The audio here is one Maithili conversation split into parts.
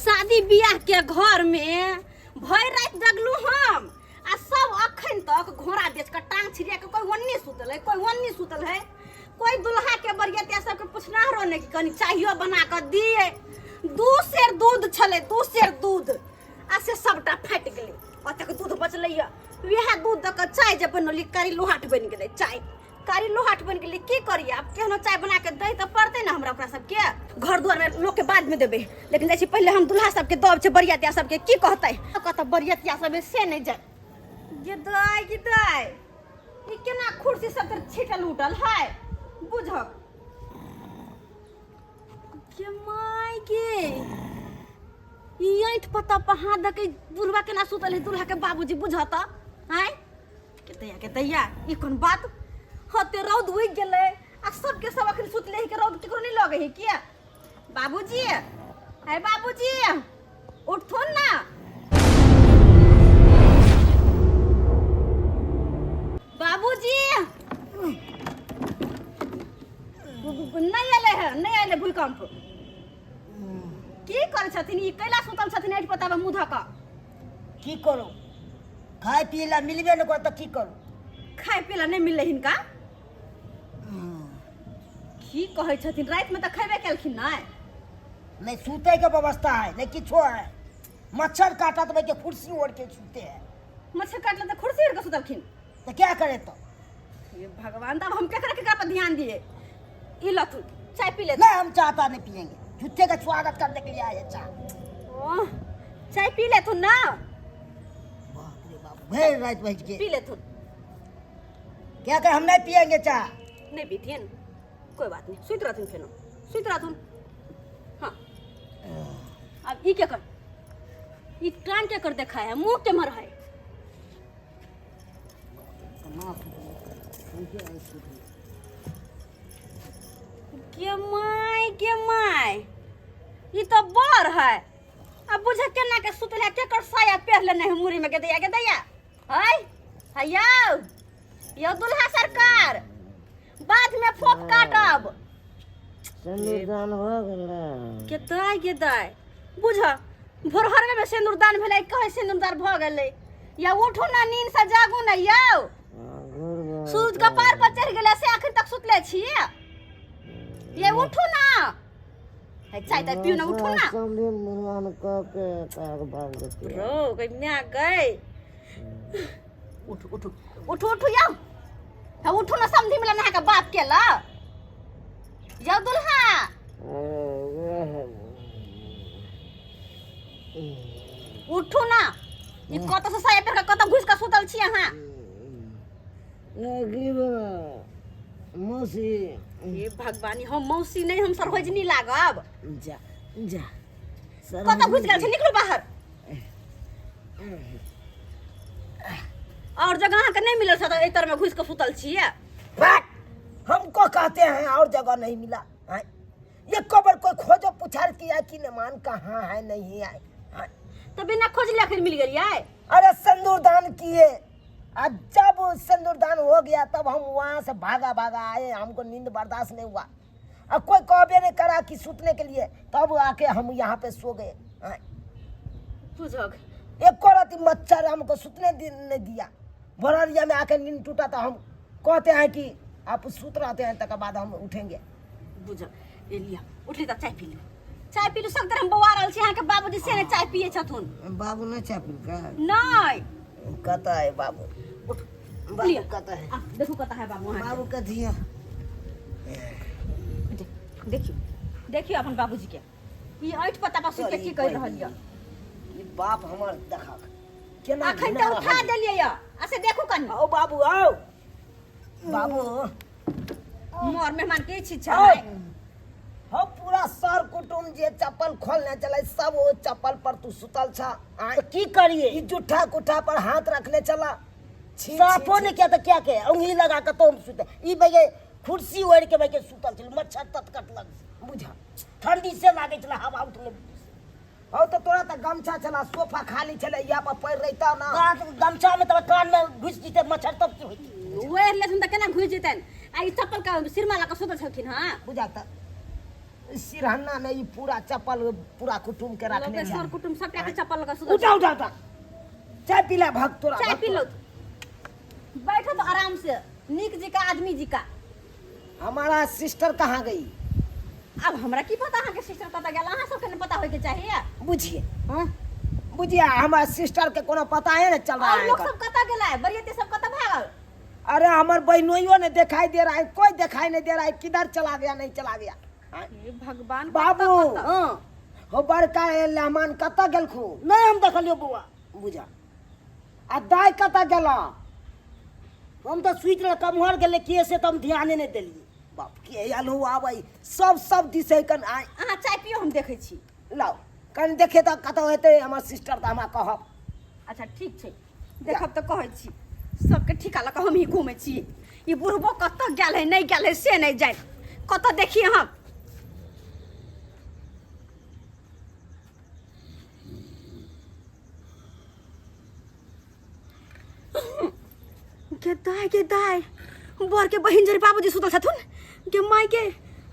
शादी बियाह के घर में भरि राति जगलू हम आ सब अखन तक घोड़ा बेच के टांग छिड़िया के कोई ओन्नी सुतल है, कोई ओन्नी सुतल है, कोई दुल्हा के बरियतिया सबके पुछनाहरो नहीं कि कनी चाहियो बना के दिए। 2 सेर दूध छलै, 2 सेर दूध आ से सबटा फाटि गेलै। ओतेक दूध बचलै यऽ, वएह दूध दऽ कऽ चाय जे बनौली कारी लोहाट बनि गेलै, चाय कारी लोहाट बनि गेलै। की करियै आब, केहनो चाय बना के दै तऽ पड़तै ने हमरा ओकरा सबके। घर दुआरमे लोकके बादमे देबै, लेकिन जाइ छी पहिले हम दुल्हा सबके दब छै बरियतिया सबके की कहतै, कतऽ बरियतिया सब से नहि जाय। गे दाइ गे दाइ, ई केना कुर्सी सब तर छिटल उटल है बुझक। गे माय गे, ई ऐंठ पत्ता पर हाथ दऽ के बुढ़वा केना सुतल है दुल्हा के बाबूजी बुझत आँय। के दैया के दैया, ई कोन बात हते, रौद उगि गेलै आ सबके सब अखन सुतले है के रौद केकरो नहीं लगे है किया। बाबूजी है बाबूजी उठथुन ना। बाबूजी नहीं अयलै है, नहीं अयलै भूकंप। की करै छथिन ई, कैला सुतल छथिन ऐठ पता मुँह धऽ कऽ? की करू, खाय पिए ला मिलबे न कर तऽ की करू? खाय पिए ला नहीं मिललै हिनका? की कहै छथिन, रातिमे तऽ खयबे केलखिन नहि? नहीं सूते के व्यवस्था है नहीं किछो है, मच्छर काटत भाई के कुर्सी ओढ़ के सूते है। मच्छर काटल तऽ कुर्सी ओढ़ के सुतलखिन तो क्या करे तो? हे भगवान, तब हम केकरा केकरा पर ध्यान दिए। ई लथुन चाय पी ले। नहीं हम चाहता नहीं पियेंगे, झूठे का स्वागत करने के लिए आए हैं चाय। ओह, चाय पी लेथुन ना। बाप रे बाप, भर रात बज के पी लेथुन। क्या कर, हम नहीं पियेंगे चाय। नहीं पीथिन कोई बात नहीं, सुति रहथुन फेनो, सुति रहथुन। हाँ अब ई के कर, ई कान के कर देखा है, मुंह के मर है। के my के my, ई तो बड़ है। अब बुझे केना के सुतल है, केकर साया पेर लेने है मुड़ी में। के दैया के दैया है हैयौ यौ दुल्हा सरकार, बाद में फोप काटब। सिंदूरदान भऽ गेलै। के दाय के दाय, बुझ भोरहरमे में सिंदूरदान भेलै, कहै सिंदूरदान भऽ गेलै। या उठू ना, नींद से जागू ना यौ, सूरज कपार पर चढ़ि गेलै से अखन तक सुतले छी। ये उठू ना, हे चाय ताय पियू ना, उठू ना। समझे मुरवान कऽ के तार भाग जेतै। रो गई म्या गई, उठू उठू उठू उठू यौ, हाँ उठू ना, समझी मिला नहा के बाप के ला यौ दुल्हा। उठू ना, ई कत से साया पेर के कत घुस के सुतल छी अहाँ? मौसी। हे भगवानी, हम मौसी नहीं, हम सरहोजनी लागब। जा जा, कत घुस गेल छी, निकलू बाहर। और जगह अहाँके नहीं मिलल छ तऽ एहि तर में घुस के सुतल छियै? फट, हमको कहते हैं और जगह नहीं मिला हैं? ये कबर कोई खोजो पुछार किया कि मेहमान कहाँ है नहीं आए हैं? तऽ बिना खोजले अखन मिल गेलियै? अरे सिंदूरदान किए, आज जब सिंदूरदान हो गया तब हम वहाँ से भागा भागा आए, हमको नींद बर्दाश्त नहीं हुआ और कोई कहबे नहीं करा कि सुतने के लिए, तब आके हम यहाँ पे सो गए हैं। बुझक एक रात मच्छर हमको सुतने नहीं दिया। भोररिया में आके नींद टूटा तो हम कहते हैं कि आप सुत रहते हैं तक बाद हम उठेंगे। बुझ ए लिया, उठली तऽ चाय पी लियौ, चाय पी लियौ। सब तरह हम बौआ रहल छी, अहाँके बाबूजी से नहि चाय पियै छथुन। बाबू नहीं चाय पीलकै? नहि। कतऽ है बाबू? उठ बाबू लिअ। कतऽ है? आ, देखू कतऽ है बाबू अहाँके। बाबू कथी है? देखियौ देखियौ अपन बाबूजी के, ई ऐठ पत्ता पर सुति के की कहि रहल यऽ। ई बाप हमर देखक केना अखन घिना तऽ उठा रहल। देलियै यऽ, आ से देखू कनी। आओ बाबू, आओ बाबू। मोर मेहमान के छी आओ। छै। हम पूरा सर कुटुम जे चप्पल खोलने चले सब ओ चप्पल पर तू सुतल छ। आँय? तो की करिए? ई जुट्ठा कुट्ठा पर हाथ रखने चला। छी, छी, साफो छी। नहीं किया तो क्या के उंगली लगा के तो हम सुते। ई बगे कुर्सी ओढ़ के बगे सुतल छल, मच्छर तत कटलक बुझा। ठंडी से लागे छल, हवा उठले। हौ तो तोरा तो गमछा छला, सोफा खाली छले, यहाँ पर पैर रहता ना। गमछा में तब कान में घुस जीते मच्छर तब की होती? ओढ़ लेथुन तऽ केना घुसि जेतनि? आ ई चप्पल के सिरमा लऽ कऽ सुतल छलखिन हँ। बुझा त सिरहन्ना में ई पूरा चप्पल पूरा कुटुम के रखने लोग छै। सर कुटुम सबटा के चप्पल लगा सुतल। उठा उठा उठा, चाय पी ले भक्त तोरा। चाय भक्त पी लो, तोरा। बैठो तो आराम से नीक जी का आदमी जी का। हमारा सिस्टर कहाँ गई? अब हमरा की पता अहाँ के सिस्टर कतऽ गेल, अहाँ सबके ने पता होय के चाहिए। बुझिए हाँ? बुझिए, हमारा सिस्टर के कोनो पता है ना चल रहा और है लोग एकर। सब कतऽ गेलै, बरियती सब कतऽ भागल? अरे हमार बहनोइयो ने दिखाई दे रहा है, कोई दिखाई नहीं दे रहा है, किधर चला गया नहीं चला गया। हाँ? हे भगवान। बाबू। हाँ। हो बड़का मेहमान कतऽ गेलखू? नहीं हम देखलियो बौआ। बुझा आ दाय कतऽ गेल? हम तऽ सुति रहल, कमहर गेलै के से तऽ हम ध्याने नहि देलियै। बाप के आयल हो आबै सब सब दिस कन आय। अहाँ चाय पियो, हम देखै छी। लाओ कनि देखे तऽ कतऽ हेतै हमर सिस्टर तऽ हमरा कहब। अच्छा ठीक छै, देखब तऽ कहै छी। सबके ठीका लऽ कऽ हमही घूमै छी। ई बुढ़बो कतऽ गेल है नहि गेल है से नहि जानि, कतऽ देखिए हम। गे दाय गे दाय, बर के बहिन जरी बाबूजी सुतल छथुन। गे माय के,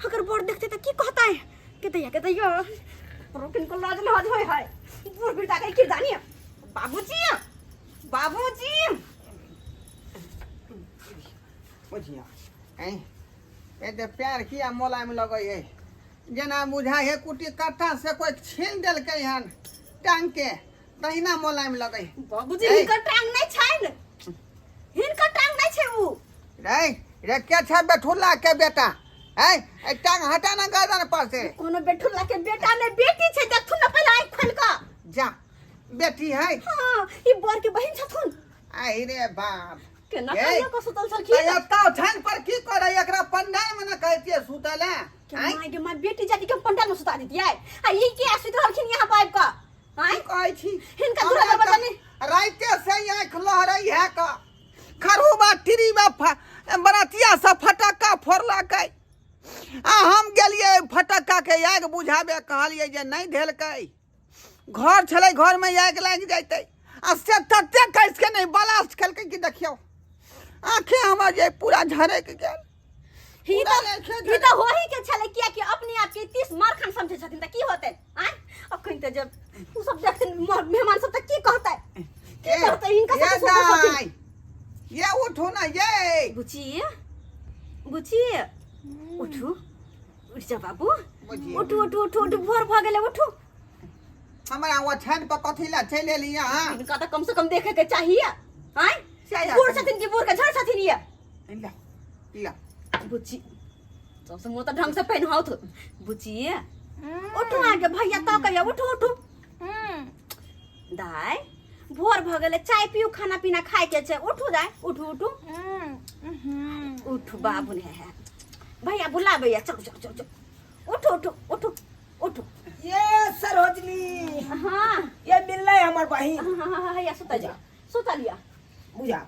अगर बर देखते तऽ की कहतै? के दैया के दैया, रोकिन को लाज लाज होय है बूढ़ बिरदा के किरदानी। बाबूजी बाबूजी। बुझिया ऐं एते प्यार किया मोलायम लगै है, जेना बुझाइ है कुटी कट्टा से कोई छीन देलकै हन टांग के, तहिना मोलायम लगै है। बाबूजी। ऐ। हिनकर टांग नहि छनि, हिनकर टांग नहि छै उ। रे रे के छै बेठुल्ला के बेटा? ऐ ऐ टांग हटा ना गर्दन पर से। कोनो बेठुल्ला के बेटा नहि, बेटी छै, देखथुन ने पहिले आँखि खोलि कऽ। जा बेटी है। हाँ, ई बर के बहिन छथुन। आई रे बाप, केना ए, कहियो कऽ सुतल छलखिन? तऽ एतऽ ओछाइन पर की करै? एकरा पंडाल में न कहतियै सुतै लए? के आँय? माय गे माय, बेटी जाति के हम पंडाल में सुता दितियै आ ई के सुति रहलखिन यहाँ पर आबि कऽ? आँय? की कहै छी? हिनका हमरा दूरा दरवाजा तऽ नहि। राइते से आँखि लहरै है कऽ, खरूबा टिरीबा बरातिया सब फटक्का फोड़लकै आ हम गेलियै फटक्का के आगि बुझाबे, कहलियै जे नहि धेलकै, घर छलै, घरमे आगि लागि जैतै, आ से तते कसि के नहि ब्लास्ट केलकै कि देखियौ आँखे हमर जे पूरा झरकि गेल। ई पूरा तऽ आँखे ई झरकि तऽ होही के छलै, कियाकि अपने आप के 30 मारखान समझै छथिन तऽ की होतै? आँय, अखन तऽ जब ओ सब देखथिन मेहमान सब तऽ की कहतै, की ए, कहतै हिनका ये सबके सोचै छथिन। दाइ, ये उठू ना ये। बुची बुची, उठू, उठ जा बाबू। बुझिए। उठू उठू उठू उठू, भोर भऽ गेलै, उठू। हमरा ओछाइन पर कथी लए चलि एली अहाँ? हिनका तऽ कम से कम देखे के चाहिए। आँय? चाहिए। बूढ़ छथिन कि बूढ़ के झड़ छथिन ये? ला ला। बुच्ची, सबसे मुँह तऽ ढंग से पहिनाउथ। बुच्ची उठू, अहाँके भैया तऽ कहिया। उठू उठू दाय, भोर भऽ गेलै, चाय पियू, खाना पीना खाय के छै। उठू दाय, उठू उठू उठू बाबू ने है भैया बुलाबैया। चलू चलू चलू चलू, उठू उठू उठू उठू। ये सरोजनी। हाँ। ये मिललै हमर बहिन। हाँ हाँ हाँ, हैया सुतल जा, सुतल या। बुझा।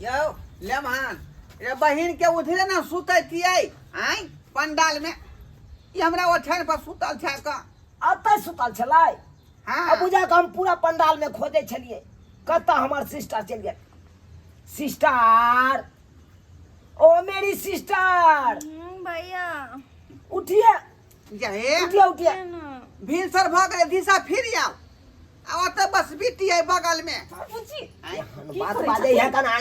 यौ लेमहान रे, बहिन के उधरे ना सुतैतियै आँय पंडाल में, ई हमरा ओछाइन पर सुतल छै कऽ। अतऽ सुतल छलै? हाँ। आ बुझा कऽ हम पूरा पंडाल में खोजै छलियै कतऽ हमर सिस्टर चलि गेल। सिस्टर, ओ मेरी सिस्टर। भैया। उठिए। जे उठिए उठिए। भिनसर भऽ गेलै, दिशा फिर आउ आ ओतऽ बस बीटी है बगल में। बाबूजी। आँय? की बात करै बाजै है छथिन? कना।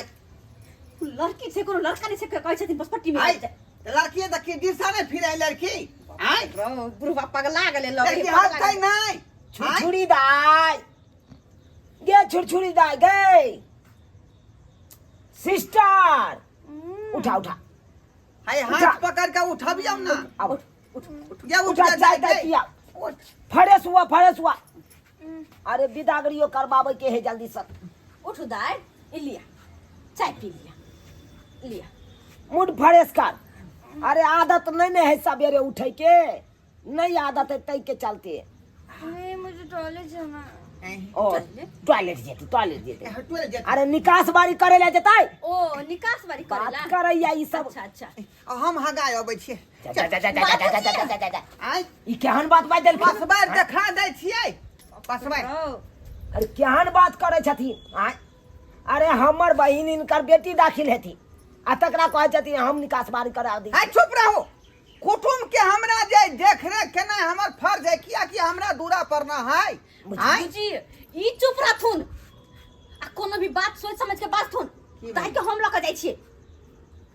लड़की छै, कोनो लड़का नहि छै, कहै छथिन बसपट्टी में। आँय, तऽ लड़की तऽ की दिशा नहि फिरै लड़की? आँय? बुढ़वा पगला गेलै लगे। लड़की हटतै नहि? आँय? छुरछुरी दाय गे, छुरछुरी दाय गे, सिस्टर उठा उठा। हाय, उठा। हाथ पकड़ के उठबियौ ना। आब उठ उठ। ये उठ। उठा। जा, चाय जा, ताय पिया। उठ। फ्रेश हुआ, फ्रेश हुआ। अरे बिदागरियो करबाबै के है जल्दी से। उठू दाय, ई लिया चाय पी लिया, लिया। मूड फ्रेश कर। अरे आदत नहीं ने है सवेरे उठे के, नहीं आदत है तई के चलते। नहीं, मुझे टॉयलेट जाना है। ओ टॉयलेट? टॉयलेट जेतै, टॉयलेट जेतै। हटुए जेतै। अरे निकास बारी करे ले जेतै। ओ निकास बारी बात करेला करैया ई सब। अच्छा अच्छा। आ हम हगाय अबै छियै। जा, जा, जा, जा, जा, जा, जा, जा, जा, जा, जा। आँय? ई केहन बात बाजि देलखिन? पसबारि देखा दै छियै पसबारि। अरे केहन बात करै छथिन आँय? अरे हमर बहिन, हिनकर बेटी दाखिल हेथिन आ तकरा कहै छथिन हम निकास बारी करा दी। हाय, चुप रहू। कुटुम के हमरा जे देख रेख केनाइ हमर फर्ज है, कियाकि हमरा दूरा पर न है। आँय? बुझी ई चुप रहथुन आ कोनो भी बात सोच समझ के बाजथुन। की ताहि के हम लऽ के जाइ छियै।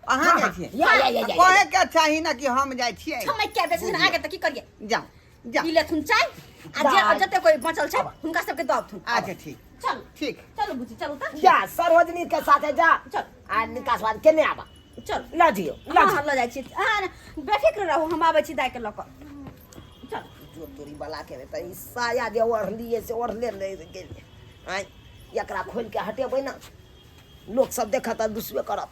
अहाँ जाइ छियै? या या या या। कहे के चाही ना कि हम जाइ छियै। छमै के बेसी आगे तऽ की करियै? जाओ जाओ। ई लेथुन चाय आ जे दाइ। जते कोई बचल छै हुनका सबके दऽ अबथुन। अच्छा ठीक। चल। ठीक। चलू बुझी, चलू तऽ। जा सरोजनी के साथे जा। चल। आ निकास बाद केने आबा। चल। ल जियो ल। हाँ, लऽ जाइ छी। अहाँ बेफिक्र रहू, हम आबै छी दाइ के लऽ कऽ। चल। जो तोरी वाला के तऽ ई साया जे ओढ़लियै से ओढ़ले रहि गेलियै। आँय, एकरा खोलि के हटेबै ने, लोक सब देखत आ दुसबे करत।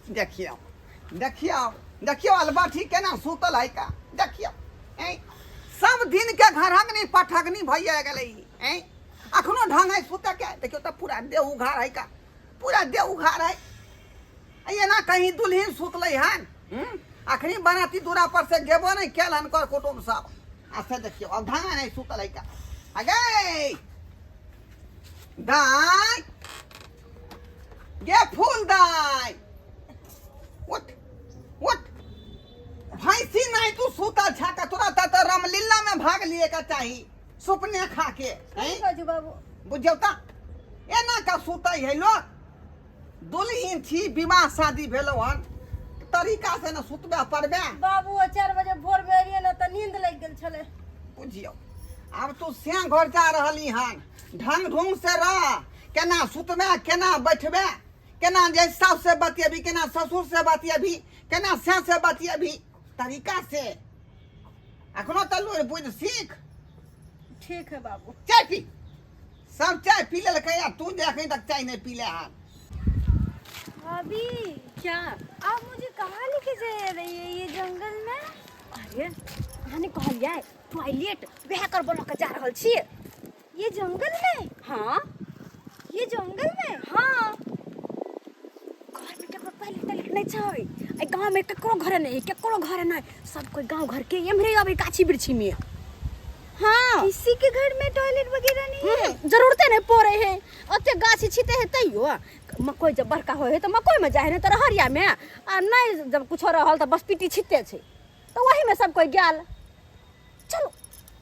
देखियौ देखियौ देखियौ, अलबाठी केना सुतल है का देखियौ। ऐं, सब दिन के घरहगनी पठगनी भइए गेलै ई। ऐं, अखनो ढंग है सुतै के? देखियौ तऽ पूरा देह उघार है का, पूरा देह उघार है। आ एना कहीं दुल्हिन सुतलै हन? अखनी बराती दूरा पर से गेबो नहीं कैल हन कर कुटुम सब। आ से देखियौ अब ढंग नहीं सुतल है का। अगे दाई गे फूल दाई, उठ उठ। भैंसी नहीं तू सुतल छा का? तोरा त त रामलीला में भाग लिए का चाही सुपने खा के। हैं? बाजू बाबू। बुझियौ त एना का सुतै है लोग? दुल्हिन छी, विवाह शादी भेलौ हन, तरीका से न सुतबे पड़बे। बाबू 4 बजे भोर में एलियै ने तऽ नींद लागि गेल छलै। बुझियौ आब तू से घर जा रहली हन, ढंग ढूंग से रह। केना सुतबे, केना बैठबे, केना जे सास से बतियेबी, केना ससुर से बतियेबी, केना से बतियेबी, तरीका से। अखनो तऽ लूरि बुझि सीख। ठीक है बाबू। चाय पी। सब चाय पी लेलकै आ तू जे अखन तक चाय नहीं पीले हन। भाभी। क्या? आप मुझे कहाँ लेके जा रही है ये जंगल में? अरे अहाँ नहि कहलियै टॉयलेट वएह कर बोलऽ के जा रहल छी। ये जंगल में? हाँ। ये जंगल में? हाँ। घर में केकरो टॉयलेट टॉयलेट नहीं छै। एहि गाँव में केकरो घर नहीं, केकरो घर नहीं, सब कोई गाँव घर के एम्हरे अबै गाछी वृक्षी में। हाँ। किसी के घर में टॉयलेट वगैरह नहीं है? जरूरते नहीं पड़े है, ओते गाछी छिते है तैयो मकई जब बड़का होय है तो मकई में जाए है, नहीं तो रहरिया में, आ नहीं जब कुछो रहल तो बस पिटी छिते छै तो वही में सब कोई गेल। चलो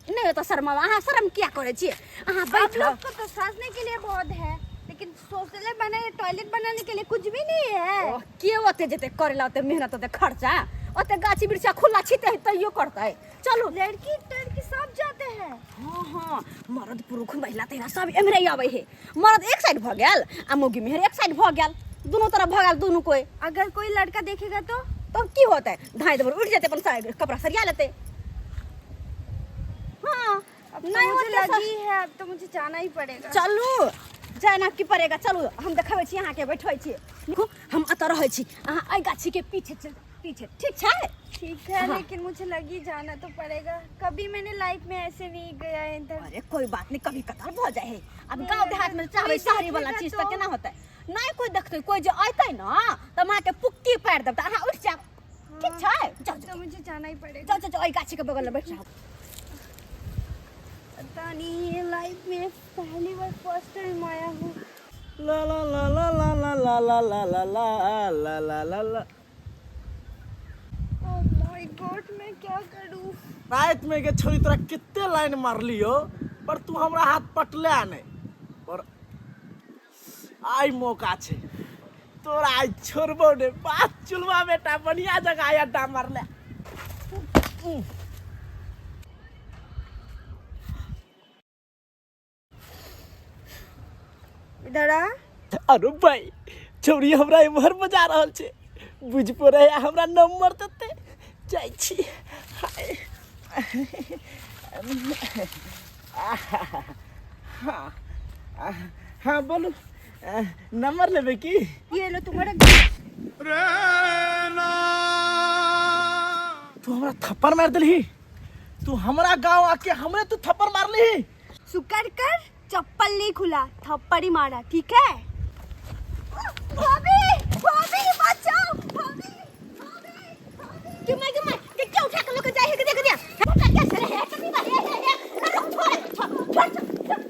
नहीं तो शर्मा, अहाँ शर्म किया करै छियै? अहाँ आप बैठो। लोग को तो साजने के लिए बहुत है, लेकिन शौचालय बनाने टॉयलेट बनाने के लिए कुछ भी नहीं है। ओह, के ओते जेते करे ला, ओते मेहनत ओते खर्चा, ओते गाछी वृक्ष खुला छिते है तैयो करतै। चलू। लड़की टड़की सब जाते हैं। हाँ हाँ, मर्द पुरुष महिला तहिला सब एम्हरे आबै है। मर्द एक साइड भ गेल आ मौगी मेहर एक साइड भ गेल, दुनू तरफ भ गेल दुनू कोई। अगर कोई लड़का देखेगा तो? तब की होतै, धाई देबर उठ जेतै, अपन कपड़ा सरिया लेतै। हाँ। अब तो नहीं मुझे होते लगी है, अब तो मुझे जाना ही पड़ेगा। चलू जाना की पड़ेगा, चलू हम देखाबै छी अहाँके, बैठै छी। देखू हम एतऽ रहै छी, अहाँ एहि गाछी के पीछे चल, पीछे, ठीक छै? ठीक है। हाँ। लेकिन मुझे लगी जाना तो पड़ेगा, कभी मैंने लाइफ में ऐसे नहीं गया है इधर। अरे कोई बात नहीं, कभी कतार भऽ जाइ है। अब नहीं, गाँव देहात में चाहबै कोई शहरी वाला देखेगा चीज तऽ तो? केना होतै? नहीं कोई देखतै, कोई जे अयतै न तऽ माँ के पुक्की पारि देब तऽ अहाँ उठि जायब। ठीक छै? जाउ अब जाउ। तो मुझे जाना ही पड़ेगा। जाउ जाउ जाउ, एहि गाछी के बगल में बैठ जाउ। पता नहीं लाइफ में पहली बार फर्स्ट टाइम आया हूँ। ला ला ला ला ला ला ला ला ला ला ला ला ला ला ला। ओह my God, मैं क्या करूँ? रात में के छोरी तोरा कितने लाइन मारलियो पर तू हमरा हाथ पटले नहीं, पर आई मौका छे तोरा आई छोड़बो ने। बात चुलवा बेटा बढ़िया जगह आया अड्डा मारले। इधर आ। अरे भाई छौरी हमरा इम्हर बजा रहल छे, बुझ पड़े है हमरा नंबर देते जाइ छी। हाय। हाँ हाँ बोलू, नंबर लेबे की? ये लो तुम्हारा। तू हमरा थप्पड़ मार देलही? तू हमरा गांव आके हमरे तू थप्पड़ मारली? शुक्र कर चप्पल नहीं खुला, थप्पड़ ही मारा। ठीक है भाभी भाभी बचाओ भाभी भाभी। क्यों मैं क्यों मैं के क्यों उठा के लेके जाए है? देख दिया उठा कैसे रहे है? कभी बार है है है, रुक, छोड़ छोड़ छोड़।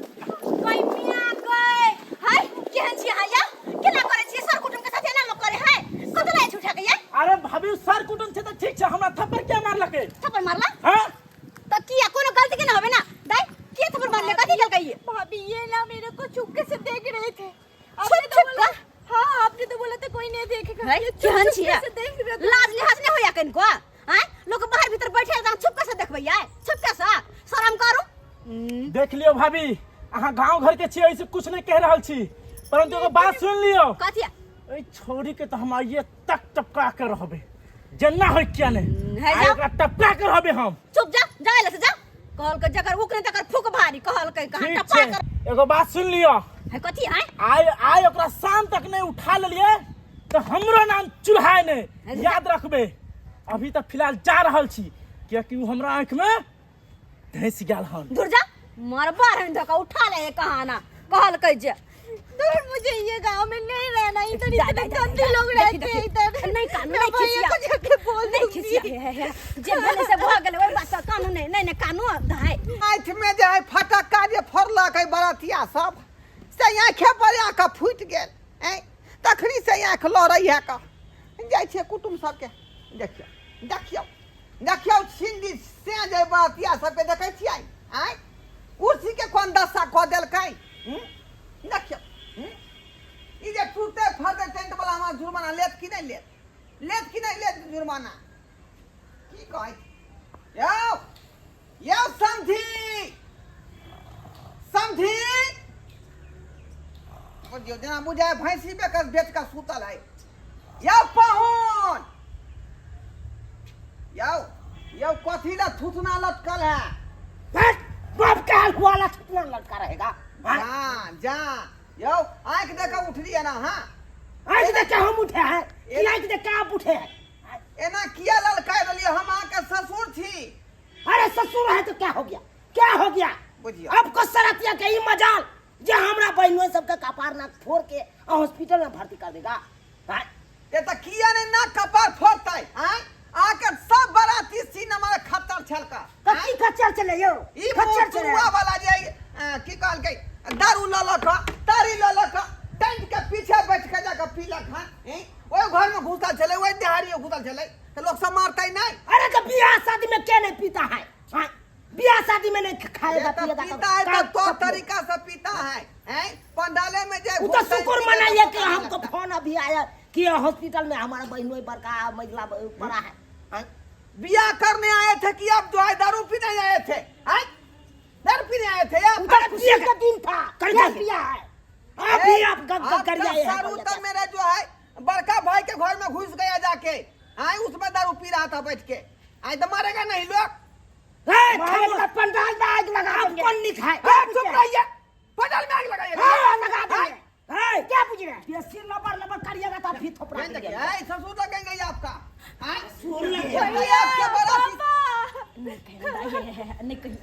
कोई मियां गए हाय, केहन छी अहाँ या? केना करै छी? सर कुटुम के साथ एना लोक करे है? मारलकै? थप्पड़ मारला? हाँ। तो किया कोनो गलती के ना होबे ना दाई, किया थप्पड़ मारले? कथी केलकै ये? भाभी ये ना मेरे को चुपके से देख रहे थे। छुप आपने तो छुप बोला का? हाँ, आपने तो बोला था कोई नहीं देखेगा। है ये चुप केहन चुपके छियै? से देख रहे थे। लाज लिहाज नहीं होया कनिको? आँय, लोग बाहर भीतर बैठे त छुपके से देखबै आय, छुपके से शरम करू। देख लियो भाभी, अहाँ गांव घर के छियै, ऐसे कुछ नहीं कह रहल छी, परंतु एगो बात सुन लियो। कथी? एहि छौड़ी के तो हम आइए तक टपका के रहबे, जेना होय किया नहीं है आइ जाओ। ओकरा टपका के रहबे हम। चुप जा, जा ले से जा। कहलकै जकर उक नहीं तकर फूक भारी, कहलकै कहाँ ठीक टपा छै कर। एगो बात सुन लियो। है कथी? है आइ आइ ओकरा शाम तक नहीं उठा लेलिए तो हमरो नाम चूल्हा नहीं, याद रखबे। अभी तक फिलहाल जा रहल छी, कियाकि उ हमरा आँख में धंसि गेल हन। दूर जा, मरबा रहन धोखा उठा ले कहाना। कहलकै जे दूर, मुझे ये गांव में नहीं रहना, इधर जा, इतने जा, जा, गंदे जा, लोग देखी, रहते हैं देखी। इधर। नहीं कानू मैं नहीं भैया खिसिया को जाके बोल नहीं दूंगी। खिसिया। हे, हे, हे। जे भेलै से भऽ गेलै, ओहि बात कानू नहीं नहीं नहीं कानू धाय। आँखि में जे है फटक्का जे फोड़लक है बरतिया सब, से आँखे पर आके फूटि गेल। ऐं तखनी से आँखि लड़ै है कऽ जाइ छियै कुटुम सबके। देखियौ देखियौ देखियौ, छिंदी से जे बरतिया सबके देखै छियै, आँय कुर्सी के कोन दशा कऽ देलकै। हूँ? देखियौ, हूँ? ई जे टूटते फटते टेंट वाला हमरा जुर्माना लेत कि नहि लेत, लेत कि नहि लेत जुर्माना? की कहै छी? यौ यौ समझी समझी, बुझियौ जेना बुझाय भैंसी बेकस बेच कऽ सुतल है। यौ पाहुन, यौ यौ, कथी ला थुथना लटकल है? बस, बाप के हाल हुआ ला कितना लड़का रहेगा? हाँ? जा जा यौ, आँखि देख कऽ उठलियै ना? हाँ, आँख देख के हम उठे हैं कि आँख देख के आप उठे हैं? एना किया ललकाय रहलियै? हम अहाँके ससुर छी। अरे ससुर है तो क्या हो गया, क्या हो गया? बुझियौ। आपको सरतिया के ई मजाल जे हमरा बहनों सबके कपार नाक फोड़ के हॉस्पिटल में भर्ती कर देगा? हाँ? ये तऽ किया नहीं नाक कपार फोड़तै? आँय, अहाँके सब बराती सीन हमारे खत्तर छलका। कथी खच्चर चले यौ? ई खच्चर चले। मुँह वाला जे की कहलकै, दारू लऽ लऽ कऽ, तारी लऽ लऽ कऽ टेंट के पीछे बैठ के जाके पीलक हन। हैं? ओहि घर में घुसल छलै, ओहि देहारी में घुसल छलै, तऽ लोक सब मारतै नहि? अरे तो बियाह शादी में क्या नहीं पीता है? हाँ? बियाह शादी में नहीं खाएगा ये तो पिएगा? पीता है तो का- तौर तरीका से पीता है। हैं? पंडाले में जे वो तो घुसतै, शुक्र पीतै, मनाइए तऽ कि पता नहीं हमको लगता। फोन अभी आया कि हॉस्पिटल में हमारा बहनों बड़का महिला पड़ा है। हाँ? बियाह करने आए थे कि आप जो है दारू पीने आए थे? हैं? दारू पीने आए थे आप? उधर खुशी का दिन था, कर क्या जाइए। बियाह है? अभी आप गप गप कर आपका जाए हैं। सारू तो मेरे जो है बड़का भाई के घर में घुस गया जाके, आए उसमें दारू पी रहा था बैठ के, आए तो मारेगा नहीं लोग? ए, मारेगा खामोश। पंडाल में आग लगा आप देंगे। कौन लिखा है? ए, चुप रहिए, पंडाल में आग लगाइएगा? हाँ, लगा देंगे। ए, क्या पूछ रहे हैं? बेसी लबर लबर करिएगा तो फिर थोपड़ा नहीं देखिए, दीजिएगा। ए, ससुर लगेंगे ये आपका। आए? सुन ले। ये आपके बड़ा नहीं कही, नहीं कही।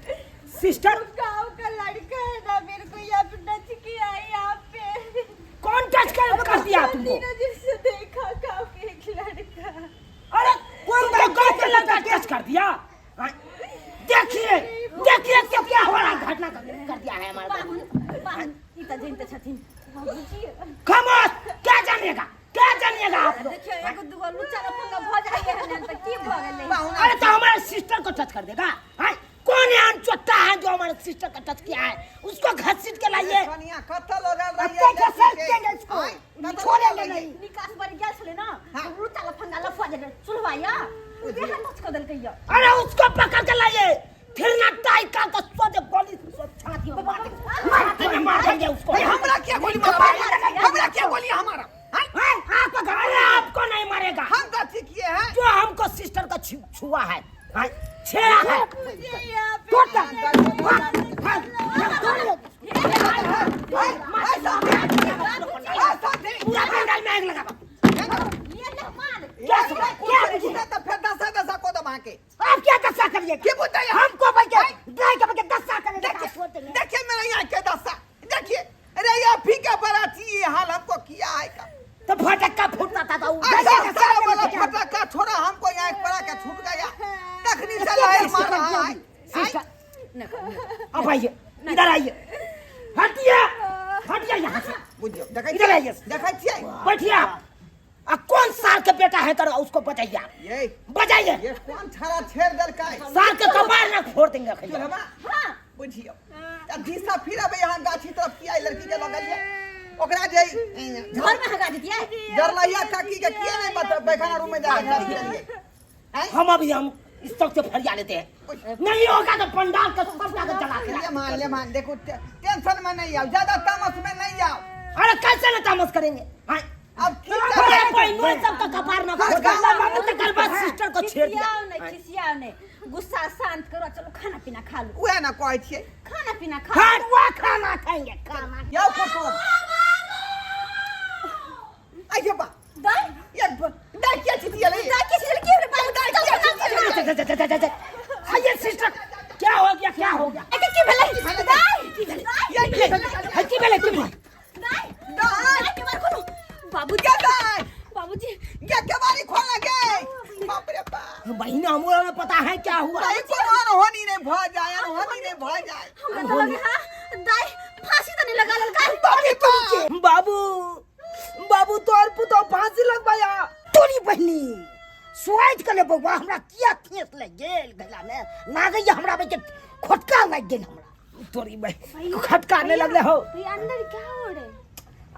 सिस्टर, गांव का लड़का है ना, मेरे को यहाँ पे टच किया है यहाँ पे। कौन टच कर कर दिया तुमको? तीनों जिससे देखा गांव के एक लड़का। अरे कौन गांव के लड़का टच कर दिया? हाँ? देखिए देखिए क्या क्या हो रहा है, घटना कर कर दिया है हमारे पाहुन पाहुन, ई तऽ जनिते छथिन। खामोश। क्या जानिएगा, क्या जानिएगा आप लोग? देखियौ, एगो दूगो लुच्चा लफंगा भऽ जाइए ने तऽ की भऽ गेलै? पाहुना अरे तो हमारे सिस्टर को टच कर देगा? हाँ? कौन है चोट्टा है जो हमारे सिस्टर का टच किया है? उसको घसीट के लाइए। कनिया कतऽ लगल अब रहिए? तो घसीट देंगे इसको, आँय, कतऽ छोड़ेंगे लगल रहिए? नहीं। निकास बड़ गेल छलै ने। हाँ। लुच्चा लफंगा लफुआ जे चुल्हा यऽ, वएह टच कऽ देलकै यऽ। अरे उसको पकड़ के लाइए, फिर ना टाई का तो सोचे गोली से छाती में मार देंगे, छाती में मार देंगे उसको। भाई, हमरा क्या गोली मारा? हमरा क्या गोली हमारा? आँय, हाँ, आपको अरे आपको नहीं मारेगा। हम गलती किए हैं। जो हमको सिस्टर का छुआ है, हाँ, छेड़ा है। मुझे यहाँ पे तोड़ दे। हाँ, हाँ, तोड़ दे। आँय, आँय, समझे? आँय, समझे? पूरा पंडाल में आग लगा दो। ये ले मार। क्या सुना? क्या बुझे? तो फिर दसा दसा को दबा के आप क्या दशा करिएगा? की बुझे? हमको बल्कि गाय के बल्कि दशा करिएगा। देखिए देखिए मेरे यहाँ के दशा देखिए। अरे ये फीका बराती ये हाल हमको किया है का? तो फटक्का फूटता था तो वो अच्छा कैसे सारा वाला कैसे फटक्का छोड़ा हमको यहाँ एक पड़ा के छूट गया, तखनी से लहर मार रहा है। सिस्टर, अब आइए, इधर आइए, हटिए हटिए यहाँ से। बुझियो, देखै इधर आइए। देखै छियै। बैठिए आप। आ कौन साल के बेटा है कर उसको बचाइए आप। ये बचाइए ये कौन छाड़ा छेड़ देलकै साल के कपार ना फोड़ देंगे खैया। चुल्हबा बुझियो आ दिशा फिर अबे यहाँ गाछी तरफ किया लड़की के लगलिए ओकरा जे घर में हगा दितियै जरलैया काकी के किया नहीं बता पैखाना रूम में जा के हैं हम अभी हम इस तक से फरिया लेते हैं नहीं होगा तो पंडाल का सब लाकर जला के ले राख। मान ले मान देखो टेंशन में नहीं आओ ज्यादा तामस में नहीं आओ अरे कैसे ना तामस करेंगे हाँ? अब की अरे करबै? बहनों सबका कपार ना फोड़ हाँ, बाबू तकर बाद सिस्टर को छेड़ दिया खिसियाओ नहीं खिसियाओ नहीं गुस्सा शांत करो चलो खाना पीना खा लो उहे ना कहै छियै खाना पीना खा हाँ वह खाना खाएंगे खाना यौ कुटुम आइयो बा दाई ये दाई किया छितियलै दाई के छिल के रे बाबू दाई के जा, जा, जा, जा, जा, जा। आइए सिस्टर क्या हो गया क्या हो गया ए की भेलै दाई की भेलै? ये की भेलै? है, की भेलै की भेलै दाई दाई के बार खोलो बाबूजी के दाई बाबूजी ये केवाड़ी खोल गे बाप रे बाप बहन हमरो में पता है क्या हुआ दाई कोनो अनहोनी नहीं भ जाए अनहोनी नहीं भ जाए हमरा तो लगे हां दाई फांसी तो नहीं लगा ललका बाप रे बाप बाबू बाबू तोर पुतो फांसी लगबाया तोरी बहिनी सोच के ले बौआ हमरा किया ठेस लग गेल गला में लागैया हमरा के खोटका लागि गेल हमरा तोरी बहन खटकाने लगले हो भैया अंदर क्या हो रहा है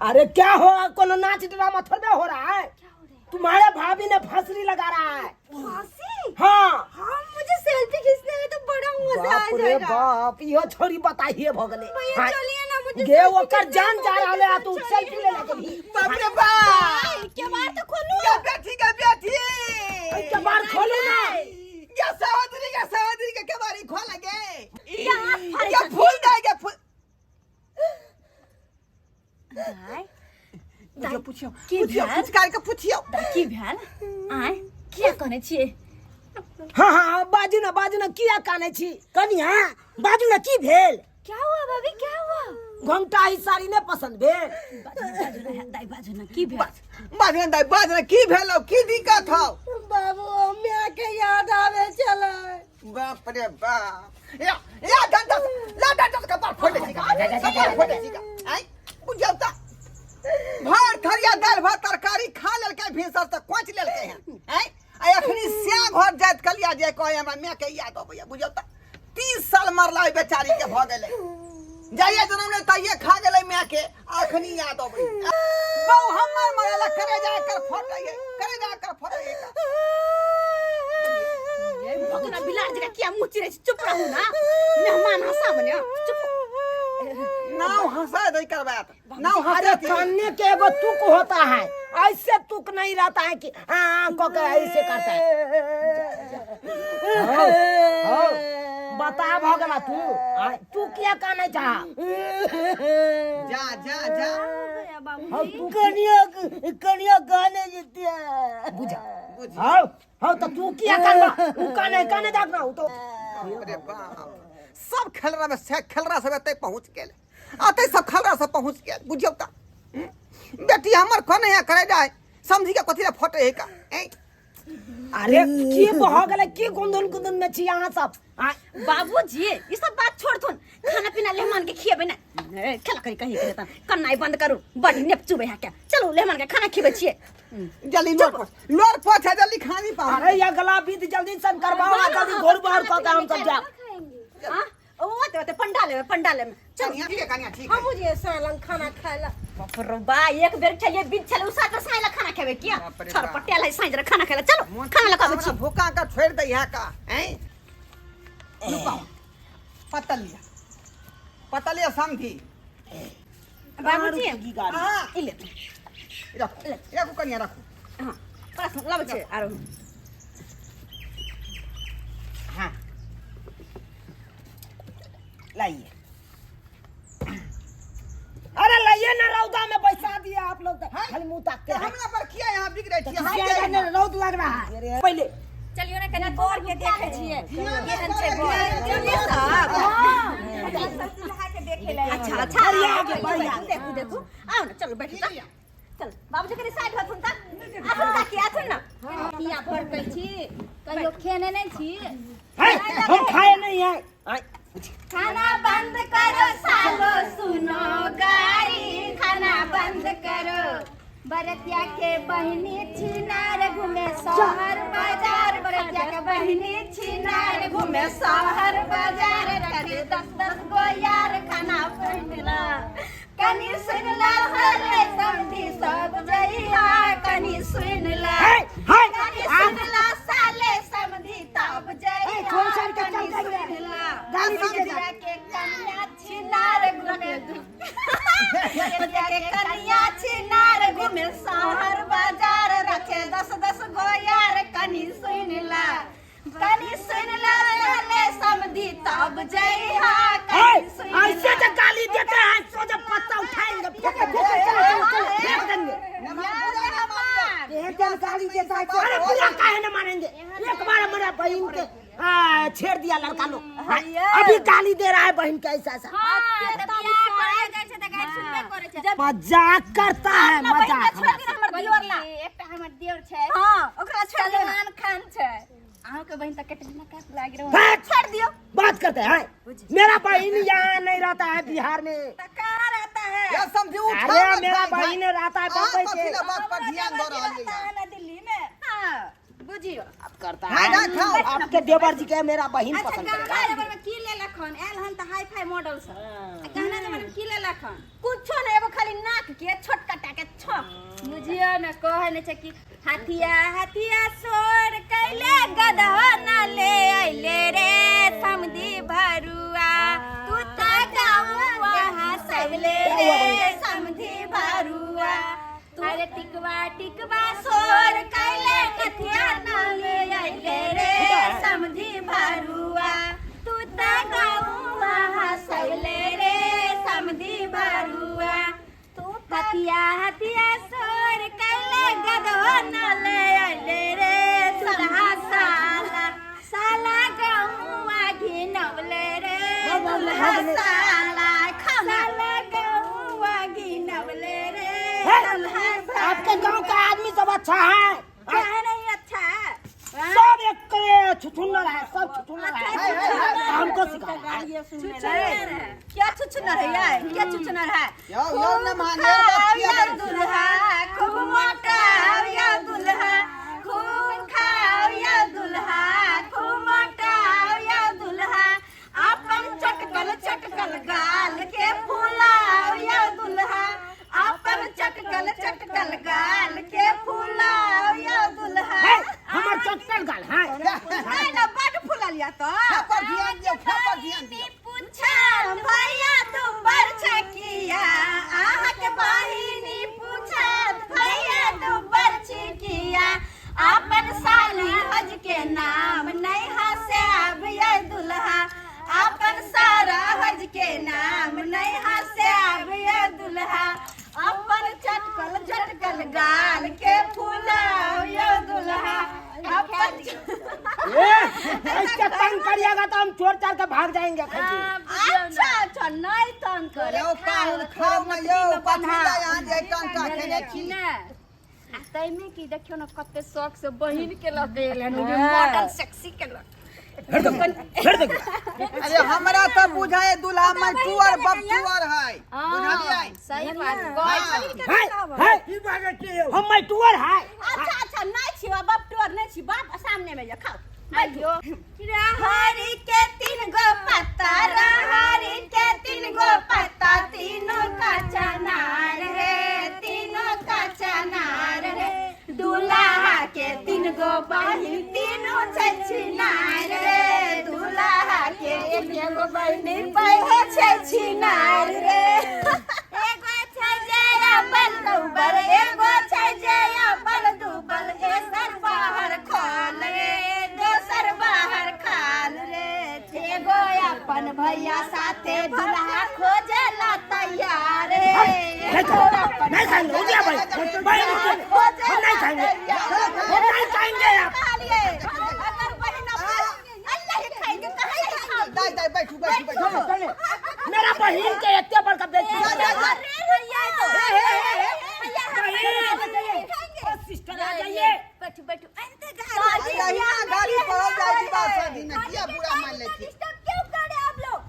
अरे क्या हो कोनो नाच ड्रामा थोड़े हो रहा है क्या हो रहा है तुम्हारे भाभी ने फांसरी लगा रहा है फांसी हाँ हाँ मुझे सेल्फी खींचने में तो बड़ा मजा आ बाप रे जाएगा बाप इहो छोरी बताइए भ गेले भैया हाँ। चलिए ना मुझे गे सेल्फी ओकर खींचने जान में जा बहुत रहल है मजा तू चलिए सेल्फी ले ना। ले भी बाप रे बाप के बार तो खोलू ये बेटी के बेटी के बार खोलू ना ये सहोदरी के सहोदरी के केवाड़ी खोल गे ये आँख फाड़े ये फूल दे गे फूल दाई पूछियो पूछियो की पूछियो भेल? कुछ करके पूछियो की भेल आय किया कहने छियै हाँ हाँ बाजू ना बाजू ना किया काने छी कनिया बाजू ना की भेल क्या हुआ भाभी क्या हुआ घंटा ही साड़ी ने पसंद भेल बाजू ना बाजू ना दाई बाजू ना की भेल बाजन दाई बाजन की भेलो की दिक्कत हौ बाबू माय के याद आवे चले बाप रे बाप या या डंडा ला डंडा कपार फोड़ दे कपार फोड़ दे आई बुझियो त भर थरिया दालि भात तरकारी खा लेलकै भिनसर तऽ कोच लेलकै हन आँय आ अखनी श्याह घर जाइत कहलिया जे कहै हमरा मायके याद अबैया बुझियौ तऽ 30 साल मरला ओहि बेचारीके भऽ गेलै जाइए जनम नहि तहिए खा गेलै मायके आ अखनी याद अबैया बौ हमर मरला करे जा कर फटैये करे जा कर फटैये भगना बिलार जका किया मुँह चिरै छी चुप रहू ना मेहमान हंसा बने चुप नाव हंसा दै करबात नाव अरे हंसा कानने के एगो तुक होता है ऐसे तुक नहीं रहता है कि हाँ को के ऐसे करता है हाँ, हाँ, बता भ गेला तू आ, तू किया काने चाह जा जा जा हाँ, तू कनिया कनिया गाने जितिया बुझा बुझ हाँ हाँ तो तू किया कानबा उ काने काने दाग ना उ तो बाप रे बाप सब खेलरा में से खेलरा सब एतै पहुँच गेल अतै सब खेलरा सब पहुँच गेल बुझियौ तऽ बेटी हमर कोन है करे जाय समझी के कथी ला फटे है का ऐ अरे की भऽ गेलै की गुंदन गुंदन में छी अहाँ सब आँय? बाबूजी ये सब बात छोड़ थोन खाना पीना लेहमान के खिएबै ना ए, खेला करी कहीं के तन कन्नाई बंद करू बड़ी नेप चुबै है क्या चलू लेहमान के खाना खिएबै छियै जल्दी लोर पोछ लोर पोछ जल्दी खानी पाओ अरे ये गला बीत जल्दी सन करवाओ ना जल्दी घोर बाहर कऽ के हम सब जाब हां ओ ओते ओते पंडाल में पंडाल में चल कनिया ठीक है कनिया ठीक है हमहू जे सालन खाना खाए ला बाप रे बा एक बेर खेलिए बीच छले उसा कर साइला खाना खेबे किया बाप रे छर बाप। पटियाला है साइजरा खाना खेला चलो खाना लगा हमरा भूखा का छोड़ दे यहाँ का हैं लुकाओ पता लिया पता लिया समझी बाबूजी हाँ ई ले रखो रखो कनिया रखो हां पास लाबै छै आरो हाँ लाइए अरे लाइए ना रौदा में बैसा दिया आप लोग तो हाँ? खाली मुंह ताकते तो हैं हमरा पर किया यहाँ बिगड़े छी हम किया जाए जाने रौद लग रहा है पहले चलियो ने कनी गौर के देखे छियै केहन छै गौर चलिए सब अच्छा अच्छा बढ़िया बढ़िया। देखू देखू आओ ना चलो बैठू त चल बाबूजी कनी साइड होथुन त आथुन काकी आथुन ना किया फड़कै छी कहियो खेने नहि छी है, हम खाए नहीं है आय, खाना बंद करो सालो सुनो गारी खाना बंद करो बरतिया के बहिनी छिनार घूमे शहर बाजार, बरतिया के बहिनी छिनार घूमे शहर बाजार, रखे दस दस गो यार खाना पहिनला। कनी सुनला हरे समधी सब जइहा, कनी सुनला, है, है, कनी आप- सुनला साले समधी तब ए, छोड़ जइहा, छाड़ के कनी चल जाइए। सुनला गाली दीजिएगा। समधिया के कन्या छिनार घूमे, बरतिया के कन्या छिनार घूमे शहर बाजार, रखे दस दस गो यार, कनी सुनला, कनी सुनला साले समधी तब जइहा, है, कनी सुनला। ऐसे जो गाली देते हैं सो जब पत्ता उठाएंगे फेंक फेंक चलो चलो चलो फेंक देंगे। एक दिन गाली देता है। अरे बुरा काहे न मानेंगे, एक बार मेरा बहन के छेड़ दिया लड़का लोग, हाँ, अभी गाली दे रहा है बहन के ऐसा ऐसा। हाँ, तऽ बियाह करायल जाइ छै तऽ गारि सुनबे करै छै। मजाक करता है, अपना बहिन मजाक के छोड़ दियौ हमर दियोर ला। एकटा हमर दियोर छै। हाँ, ओकरा छोड़ दियौ। सलमान खान छै। अहाँके बहिन तऽ कैटरीना कैफ लागि रहल। बैठ, छोड़ दियौ। बात करते हैं। मेरा बहन यहाँ नहीं रहता है बिहार में। तऽ कहाँ रहता है? या समझी उठा अरे ना मेरा भाई, भाई। बहन रहता है अहाँ बम्बई कथी से। ला बात पर ध्यान दऽ रहलियै रहता है ना दिल्ली में। हाँ, बुझियौ। करता हाय, है हाय, खाओ। आपके देवर जी के मेरा बहन अच्छा पसंद गहना करेगा। जेवर में की लेलक हन? आयल हन तऽ हाई फाई मॉडल सब। आ गहना जेवर में की लेलक हन? कुछो नहीं, एगो खाली नाक के छोटका टा के छक। बुझियौ ने, कहै नै छै कि हाथिया हाथिया सोर कैले गदहो न ले अइले रे समधी भरुआ, तू तऽ गाँव हँसैले रे समधी भरुआ। अरे टिकवा टिकवा सोर कैले नथिया न ले अइले रे समधी भरुआ, तू तऽ गाँव हँसैले रे समधी भरुआ। तू हथिया हथिया सोर कैले गदहो न ले अइले रे दुल्हा, साला साला गौआ घिनौले रे दुल्हा, साला साला गौआ घिनौले रे है, दुल्हा साला। आपके गांव का आदमी सब अच्छा है? काहे नहीं अच्छा है? सब एक करे छुछुन्नर है, सब छुछुन्नर है। है, हमको सिखा रहा है। छुछुनर है। क्या छुछुनर है यार, क्या छुछुनर है? यौ यौ न माने बात किया खाओ या करै छी? दुल्हा खूब मोटाओ या दुल्हा, खूब खाओ या दुल्हा खूब मोटाओ या दुल्हा, अपन चटकल चटकल गाल के फुलाओ या दुल्हा, अपन चटकल चटकल गाल के फुलाओ या दुल्हा। है, हमर चटकल गाल है। नहीं ना, बड फुलल या तो। खा पर ध्यान दियौ, खा पर ध्यान दियौ। पूछत भैया दुबर छकिया, अहाँके बहिनी पूछत भैया दुबर छिकिया, अपन साली हज के नाम नहीं हंसे आबिया दुल्हा, अपन सारा हज के नाम नहीं हंसे आबिया दुल्हा, अपन चटकल चटकल गाल के फुलाओ यो दुल्हा, अपन ए, ऐसे तंग करिएगा तो हम छोड़ छाड़ के भाग जाएंगे खजी। अच्छा अच्छा, नहीं तंग करे। यौ पाहुन खाउ न यौ, कथी ला यहाँ जे टंका खेने छी? आ ताहिमे की देखियौ ने कते शौक से बहिन के लऽ के एलै हन, मॉडल सेक्सी के लऽ। फिर देखो। अरे हमरा तऽ बुझाय दुल्हा मटुअर बपटुअर है, बुझलियै? सही बात कहै छी। है, है, हम मटुअर है। अच्छा अच्छा, नहीं छी बाप टोर, नहीं छी बाप, सामने में ये खाओ। आइयो रहरी के तीन गो पत्ता, रहरी के तीन गो पत्ता, तीनों का चनार है, तीनों का चनार है, दुल्हा के तीन गो बहिन तीनों छै छिनार रे, दुल्हा के तीन गो बहिन बहे छै छिनार रे। एगो छै जया बल दुबल, एगो छै जया बल दुबल, एसर बाहर खाल रे, दोसर बाहर खाल रे, एगो अपन भैया साथे दुल्हा खोजेला तैयार रे। नहीं खाएंगे, नहीं खाएंगे, हो गया भाई, भाई, हम नहीं खाएंगे, हम नहीं खाएंगे आप। कहलिए अगर बहिन अल्लाह ही खाएंगे, कहे नहीं खाओ। दाइ दाइ, बैठू बैठू बैठू। चलो चलो, मेरा बहन के इतने बड़का बेइज्जती। जा, जा, जा। अरे भैया तो बहन सिस्टर आ जाइए। बैठू बैठू, अंते अहिना गाड़ी पड़ल जाइ छी बात शादी में, किया बुरा मान लै छी? डिस्टर्ब क्यों करे आप लोग?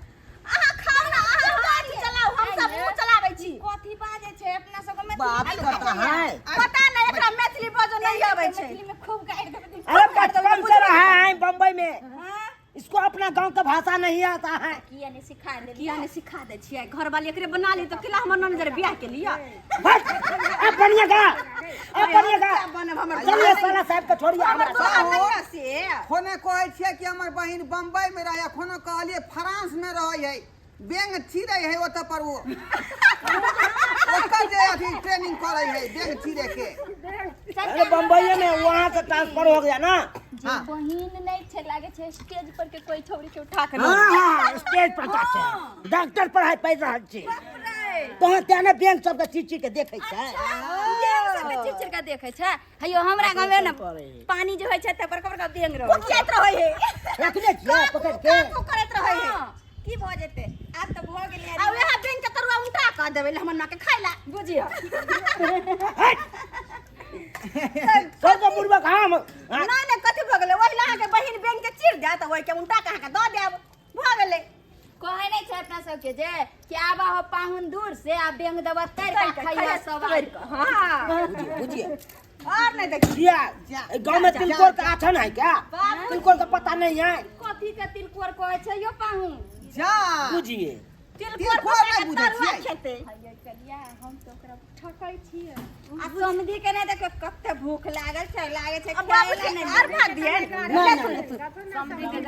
अहाँ खाओ ना, अहाँ गाड़ी चलाओ, हम सब मुंह चलाबै छी। कथी बाजै छै अपना सबके? बात करता है। इसको अपना गांव का भाषा नहीं आता है। किया नहीं सिखा देलियै? किया नहीं सिखा दै छियै? घर वाली एकरे बना ली तऽ किला हमर ननद बियाह के लिए। हट, अब बनिएगा, अब बनिएगा। बनब हमर चलिए साला साहब के छोड़िए हमर हमरा। दुल्हा नहीं है से। खोने कहै छियै कि हमर बहिन बम्बई में रहै, खोने कहलियै फ्रांस में रहै है, बेंग चीरै है ओतऽ पर, ओ ओकर जे अथी ट्रेनिंग करै है बेंग चीरे के। अरे बम्बई में वहाँ से ट्रांसफर हो गया ना। जे बहिन नहि छै, लागे छै स्टेज पर के कोई छौड़ी के उठा के हाँ हाँ, स्टेज पर का छै, डॉक्टर पढ़ाई पढ़ रहल छी तोहर, तें ने बैंक सबके चीज चीज के देखै छै। बेंग सबके चिर चिर के देखै छै। हयो हमरा गाँव में ने पानी जे होइ छै तऽ बड़का बड़का बेंग रहै छै। कुचियाइत रहै है। रखने छियै पकड़ के। काकू करैत रहै है। की भऽ जेतै, आब तऽ भऽ गेलै। आ वएह बैंक के तरुआ उल्टा कऽ देबै हमर माँ के खाय ला, बुझियौ। सबके बुढ़बक हम हाँ, नहि नहि, कथी भऽ गेलै? ओहि लए अहाँके बहिन बैंक के चीर देत, ओहि के उल्टा कऽ अहाँके दऽ देब, भऽ गेलै। कहै नहि छै अपना सबके जे कि आबा हो पाहुन दूर से आ बेंग देबा तर के खइया सब। हाँ। बुझिए बुझिए। और नहीं देखी किया गाँव में तिलकोर का आछन है क्या? तिलकोर का पता नहीं है? कथी के तिलकोर कहै छै यो पाहुन? जा। बुझिए। तिलकोर तिलकोर नहि बुझै तरुआ छियै? खेतै। हइये कलिया, हम तऽ ओकरा ठकै छियै। आ समधी के नहि देखियौ कते भूख लागल छै, लागै छै अब खाय बाबूजी लए नहि। और भात दिए। समधी के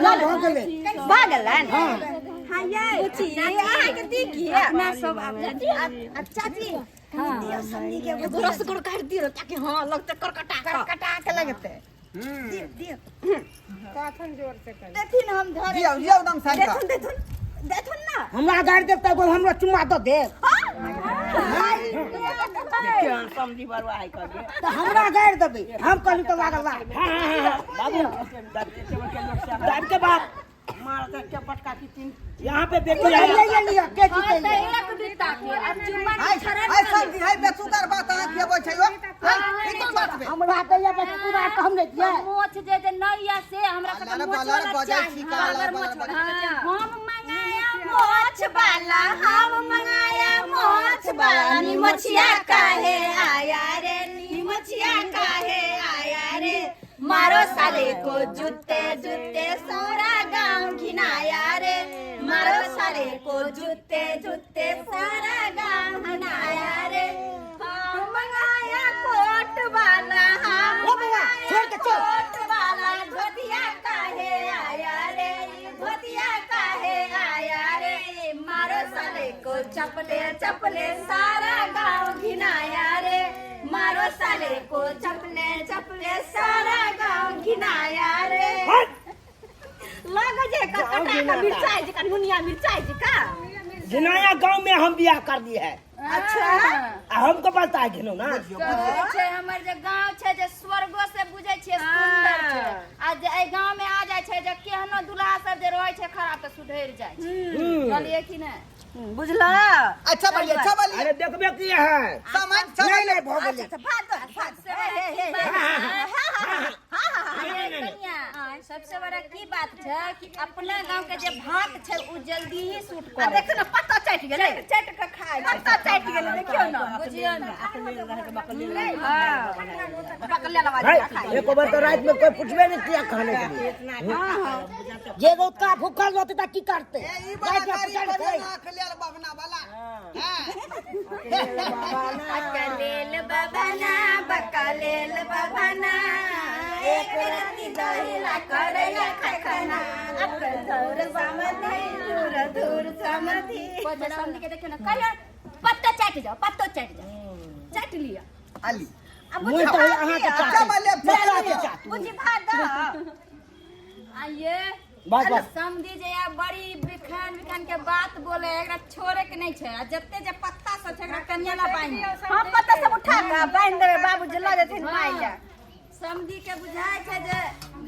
ना भऽ गेलै। भऽ गेलै। हाँ ये बुची, अहाँके दी की अपना सब आब आ चाची दियौ समधी के एगो रसगुर काटि दियौ ताकि हाँ लगतै करकटा कऽ। कटा के लगतै। देथिन, हम धरे। दियौ दियौ एकदम साइड। देथुन देथुन देथुन ना। हमरा गाड़ि देब तऽ एगो हमरा चुम्मा दऽ देब। समझी बरुआ है कभी। तऽ हमरा गाड़ि देबै, हम कहली तऽ लागल बा। हाँ हाँ हाँ, बाबू दाब के बाप मार के पटका की तीन यहाँ पे बेटी है। ले लिया के हाँ जीते। तऽ एक बित्ता के आब चुम्मा के हाय छड़न। हाय समझी, हाय बेसुकर बात अहाँ खियबै छै यौ, हाय ई कोन बात भेल? हमरा तऽ ये बस पूरा कहम नहि दियै। मोछ जे जे नहि या से हमरा सबके लड़ मोछ बलर वाला बजै चाही। छी, हाँ, काला अगर बलर मोछ बजै। वाला हम मंगाया मोछ वाला, हम मंगाया मोछ वाला। निमछिया काहे आया रे, निमछिया काहे आया रे, मारो साले को जूते जूते सारा गांव घिनाया रे, मारो साले को जूते जूते सारा गांव घिनाया रे। हम मंगाया कोट वाला, हम ओ बउआ, छोड़ के चल। कोट वाला, धोतिया काहे आया रे, धोतिया काहे आया रे, मारो साले को चपले चपले सारा गांव घिनाया रे, मारो साले को चपले चपले सारा गांव घिनाया रे। लग जे कटकटा का मिर्चाई जी का, नुनिया मिर्चाई जी का। घिनाया गांव में हम बियाह कर दी है। अच्छा। आ हमको पता है घिनो ना। कहै छै हमर जे गांव छै जे स्वर्गो से बुझै छियै सुंदर छै, आ जे एहि गांव में आ जाइ छै जे केहनो दुल्हा सब जे रहै छै खराब तऽ सुधरि जाइ छै। कहलियै कि नहि? बुझला? अच्छा बढ़िया, अच्छा बढ़िया। अरे देखबे की है। समझ नहीं समझ। नहीं, भऽ गेलै। अच्छा, भात दो, भात दो। हे हे हे हे। अरे कनिया, सबसे बड़ा की बात छै कि अपना गांव के जे भात छै उ जल्दी ही सूट आ करे। देखियौ ने, पत्ता चटि गेलै। चट के खाय छै। पत्ता चटि गेलै, देखियौ ने। बुझियौ ने। पकड़ले लगा। है, एक बार तो रात में कोई पूछबे नहीं किया खाने के लिए। जे रोका भूखल रहते त की करते? ए ई वाला रात में गाड़ी पूछल पर कोई? नाक लेल बभना वाला। बकलेल बबना, बकलेल बबना, एक रत्ती दहिला करैया खखना, अकल दूर समधी, दूर दूर समधी। समधी के देखियौ ने, कहियो पत्ता चाटि जाओ, पत्तो चाटि जाओ, चाटि लिअ। अली मुँह तऽ अहाँके अच्छा चाटू। बढ़िया। मथुरा के चाटू। बुझी भात दो। आइए। बस बस। समधी जे या बड़ी बिखान बिखान के बात बोले, एकरा छोड़े के नहीं छै। आ जते जे पत्ता सब छै एकरा कनिया ला बान्हि। हम पत्ता सब उठा कऽ बान्हि देबै, बाबूजी लऽ जेथिन माय लए। समधी के बुझाय छै जे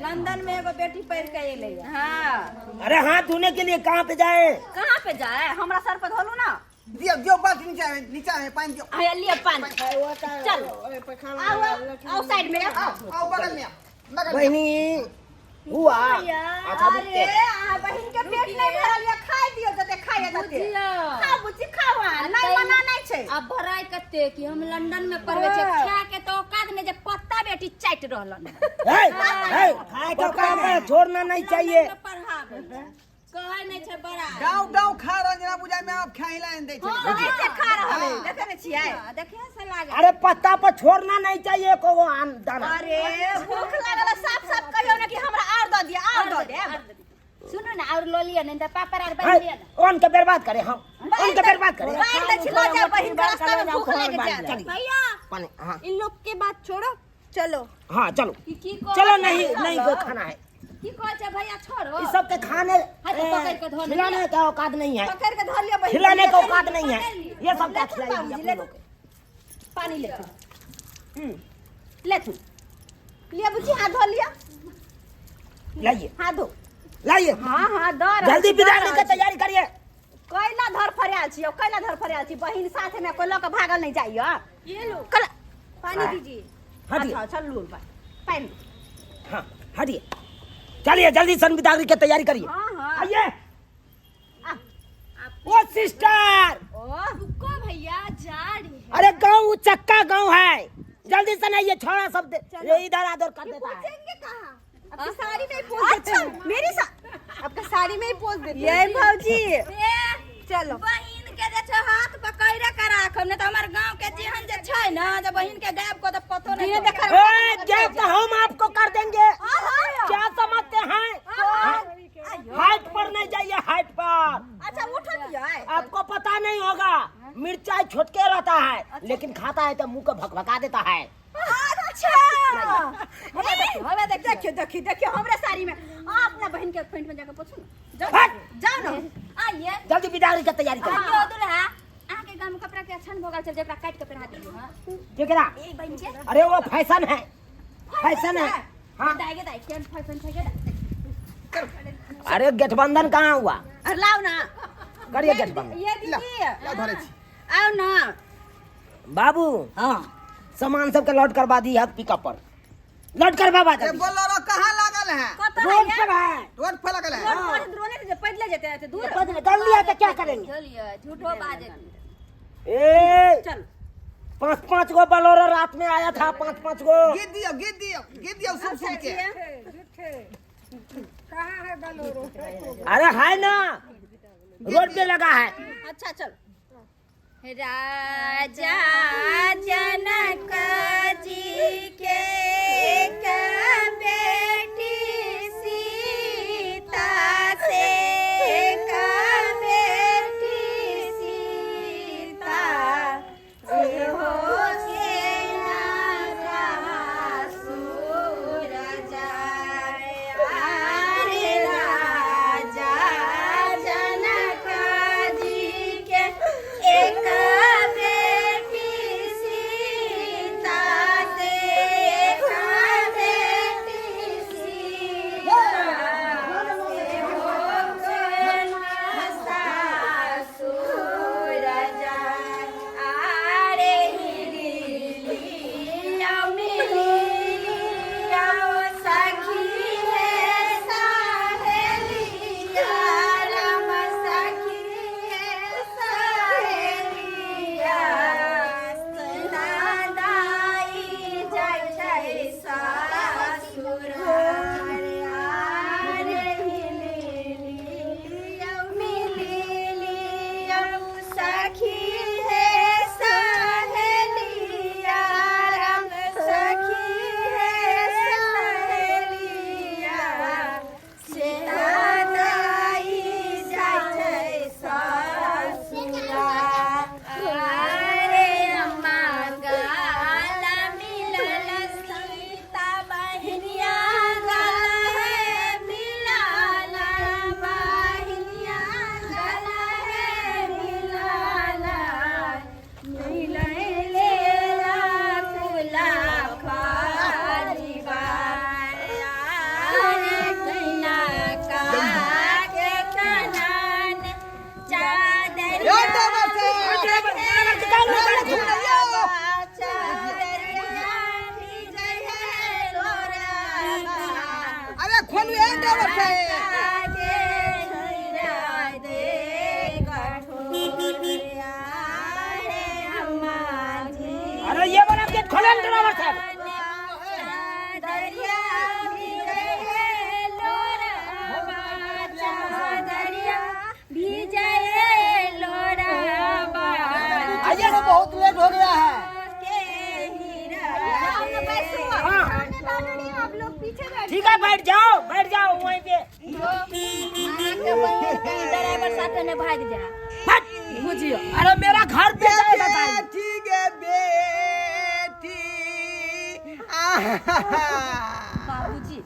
लंदन में एगो बेटी पढ़ के एलै। हाँ। अरे हाथ धोने के लिए कहाँ पे जाए? कहाँ पे जाए? हमरा सर पर धोलू ना। दियौ दियौ बाल्टी, नीचा में, नीचा में पानि दियौ। आ लिअ पानी, चल आओ आओ, साइड में आओ। आओ आओ, बगल में आओ, बगल में। बहिनी हुआ अच्छा। अरे अहाँ बहिन के पेट नहीं भरल या, खाइ दियौ जते खाइ तते। बुझियौ। खाओ बुच्ची, खाओ अहाँ, नहीं मना नहीं छै। आ बड़ाई कते कि हम लंदन में पढ़बै छै। खा के तो औकात नहि जे पत्ता बेटी चाटि रहलन ए, ए, पत्ता पर छोड़ना नहीं चाहिए। पढ़ाबै छै कहै नहि छै बड़ा। डाउ डाउ खा रहल जेना बुझाइ में आप खाइ लाइन दै छै। ऐसे खा रहल है, देखे ने छियै? देखिए से लागे। अरे पत्ता पर छोड़ना नहीं चाहिए एको गो आम दाना। अरे भूख लागल है, साफ साफ कहियो ना कि हमरा आर दऽ दिअ, आर दऽ देब। सुनू ने, और लऽ लिअ, नहि तऽ पापड़ आर बान्हि लिअ ने। उनके बर्बाद करे हम, उनके बर्बाद करे। बाढ़ि दै छी, लऽ जाउ बहिन के, रास्ता में भूख लागि जायत। चलिए। भैया, पानी, हाँ। इन लोग के बात छोड़ो, चलो। हाँ चलो। ई की कहै चलो छै? नहीं नहीं को खाना है। की कहै छै भैया, छोड़ो। इस सब के खाने हाँ, तो पकड़ के धो खिलाने का औकात नहीं है। पकड़ के धऽ लिअ बहिन। खिलाने का औकात नहीं है। ये सब क्या लेथुन खिलाएगी बाबूजी, अपने लेथुन। लोग के? पानी लेथुन, लेथुन, लिअ बुच्ची, हाथ धो लिअ। लाइए। हाथ धो। लाइए। हाँ हाँ, दऽ रहल जल्दी छी, दऽ विदाई रहल के छी। तैयारी करिए। कैला धर फरियाल छी, कैला धर फरियाल छी? बहिन साथे में कोई लऽ के भागल नहीं जाइए। ये लो। कल पानी दीजिए। हटिए। अच्छा अच्छा, लूल बा पानी। हाँ हटिए, चलिए जल्दी सन विदाई के तैयारी करिए। हाँ हाँ। आइए। ओ सिस्टर। ओ रुको भैया, जा रही है। अरे गाँव चक्का गाँव है, जल्दी से नहीं ये छोड़ा सब दे, ये इधर आधर कर देता है। पूछेंगे कहाँ? आपकी साड़ी में ही पोज देते हैं। मेरी सा आपका साड़ी में ही पोज देते ये भौजी। ए, चलो। बहिन के जे छै हाथ पकड़े के राखब, नहीं तऽ हमर गांव के जेहन जे छै ना, जे बहिन के गायब कऽ दे पतो नहीं दिने चलत। देखल। ए, गैप तो हम आपको कर देंगे, क्या समझते हैं? हाइट पर नहीं जाइए, हाइट पर। अच्छा उठो दिया। आपको पता नहीं होगा, मिर्चाई छोटके रहता है लेकिन खाता है तो मुंह को भकभका देता है। अच्छा हमें देख, देखियो देखियो देखियो, हमरा साड़ी में अपना बहन के पेंट में जाके पूछू ना, जाओ। हट। जाओ ना। आइए। जल्दी विदाई के तैयारी करिए। आइए दुल्हा, अहाँ के गांव में कपड़ा के अच्छा भऽ गेल छै जेकरा काटि के पहिरा दियौ। हां। केकरा? ए बहिन के। अरे वो फैशन है, फैशन है। हाँ। दाइ गे दाइ, केहन फैशन छै गे दाइ? अरे गठबंधन कहाँ हुआ? अरे लाओ ना। करिए गठबंधन। ये दीदी। ला धरे छी। आओ ना। बाबू। हाँ। सामान सबके लोड करवा दी है पिकअप पर, लोड करवा ए जल्दी। बोलेरो कहाँ लागल है? कतऽ रोड है? पर है। रोड पर लागल है। रोड पर रोने से पैदले जेते हैं दूर। पैदल कर लिया तो क्या करेंगे? चलिए, झूठो बाजे। ए चल। पांच पांच गो बलोरो रात में आया था, पांच पांच गो। गीत दियो, गीत दियो, गीत दियो सुन सुन के। अरे है ना, रोड पे लगा है। अच्छा चल। राजा जनक जी के एक बेटी सीता से, एक बेटी सीता से हो के सूर जाए। अरे राजा जनक जी के एक बेटी सीता से, एक बेटी बुझियो, अरे मेरा घर बेचाएगा दाई। बेटी गे बेटी, आहा। बाबूजी,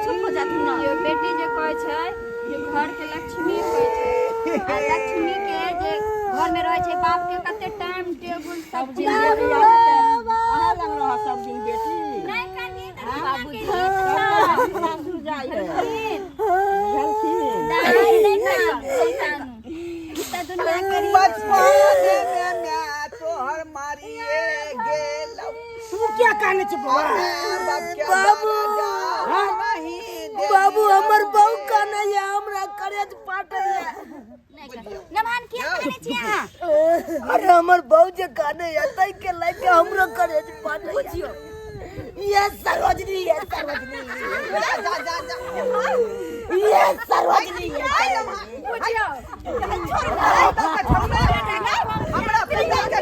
चुप हो जाथुन ना। यो बेटी जे कहै छै जे घर के लक्ष्मी होइ छै, आ लक्ष्मी के जे घर में रहै छै, बाप के कते टाइम टेबुल सब चीज। अहाँ लग रह सब दिन बेटी। नहि कनी तऽ दुनिया के रीत छै। सासुर जाइ है। बुझलखिन? दाइ नहि कानू, नहि कानू। ई तऽ दुनिया के रीत छै। बचपन में मैं तोहर मारिए गेलौ। तू क्या कहने छी बौआ? बाबू, बाबू, हमर बहू काने ये, हमरा करेज फाटल ये। नहि कानू। नमहान, किया कानै छी अहाँ? अरे, हमर बहू जे काने ये, तै के लए के हमरो करेज फाटल बुझियो। ये सरोजनी, ये सरोजनी, जा जा जा जा। ये सरोजनी, ये सरोजनी। बुझियो। हमरा पिता के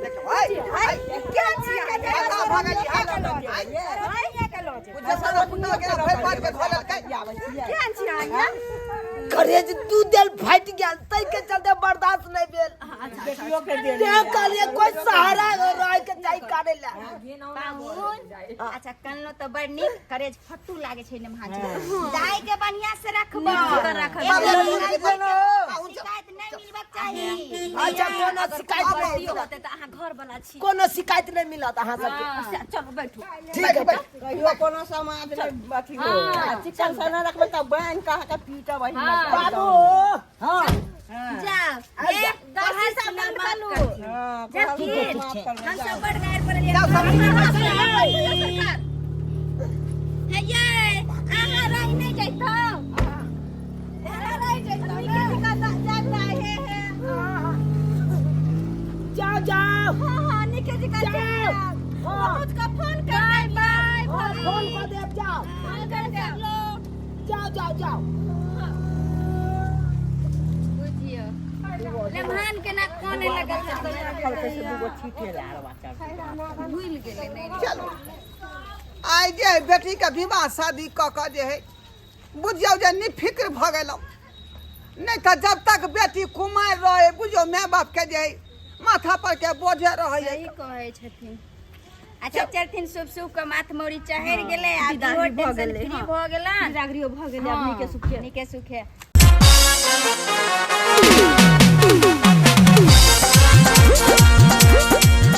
देखो, हाय हाय, भागा भागली, हाय हाय। बुझे सारा पुता के फेर बात के धोलल के। केहन छी अहाँ ये? करेज दू देल फाटि गेल, तै के चलते बर्दाश्त नहीं भेल। बेटियों के दे। तें कहलिए कोई सहारा रह के चाही काने ला। पाहुन, अच्छा कनलो तऽ बड़ नीक, करेज फट्टू लागे छै नमहान। दाइ के बढ़िया से रखबो, राखब। शिकायत नहि मिलबाक चाही। अच्छा, कोनो शिकायत नहीं गलतियो मिलत। होतै तऽ अहाँ घर वाला छी। कोनो शिकायत नहीं मिलत अहाँ सबके। अच्छा, चलू बैठू। ठीक है। कहियो कोनो समाज में अथी हो आ चिकन से न रखबै तऽ बान्हि कऽ अहाँके पीटब अहिना। बाबू। हाँ। जाओ एक दर्जी साहब बंद करू। हँ। जबकि माफ करबै। हम सब बड़ गारि पड़लियै। सरकार। हे ये, अहाँ रहि नहि जैतौ, अहाँ रहि जैतौ ने। हे हे। जाओ जाओ। हाँ हाँ, निके जी का जाओ। पहुँच के फोन कर। बाय बाय। फोन कर देब, जाओ। फोन कर देब लोग। जाओ जाओ जाओ। बुझियो, लम्हान के ना कोने लगल कहलकै से दूगो छीटे ला बच्चा। भूल गेलै नहि। चलो, आइ जे बेटी के विवाह शादी कऽ कऽ जे है, बुझियौ जे निफिक्र भऽ गेलहुँ। नहि तऽ जब तक बेटी कुमारि रहे, बुझियौ माय बाप के जे है माथा पर के बोझे रहै। सही कहै छथिन। अच्छा चलथिन, शुभ शुभ के माथ मौरी चढ़ि गेलै आ विदागरी भऽ टेंशन गेलै, फ्री हँ। भऽ गेलन। बिदागरियो भऽ गेलै, आब नीके सुखे। नीके सुखे।